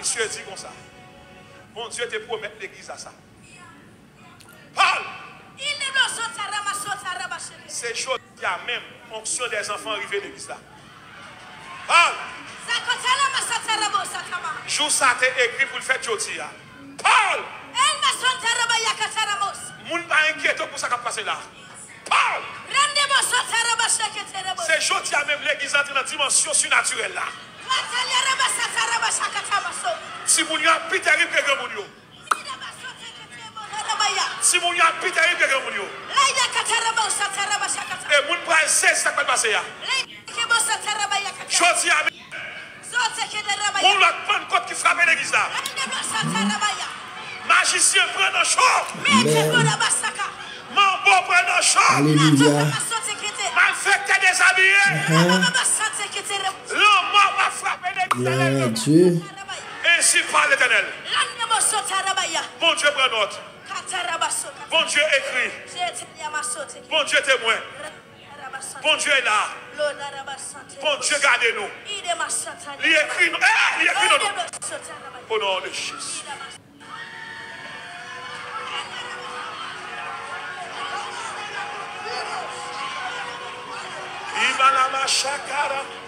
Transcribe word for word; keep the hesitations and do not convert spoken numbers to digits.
Bondye di konsa. Bondye te pwomèt legliz la sa. Pòl! Se jodi a menm, onction des enfants rive legliz la. Pòl! Jou sa te ekri pou l fèt jodi a. Pòl! Moun pa enkyete w pou sa k ap pase la. Pòl! Se jodi a menm legliz la antre nan dimansyon sinatirèl la. Timoun yo ap pi terib ke granmoun yo. Timoun yo ap pi terib ke granmoun yo. E moun pral sezi sa k pral pase a. Jodi a menm, yon lòt Pannkòt ki frape legliz la. Majisyen pran nan cho. Manbo pran nan cho. Malfektè dezabiye. Lanmò va frape legliz la. Ensi pale Letènèl. Bondye pran nòt. Bondye ekri. Bondye temwen. Bondye la. Bondye gade nou. Li ekri nou. Eh, li ekri nou. O non de Jezi. Ibalama shakara.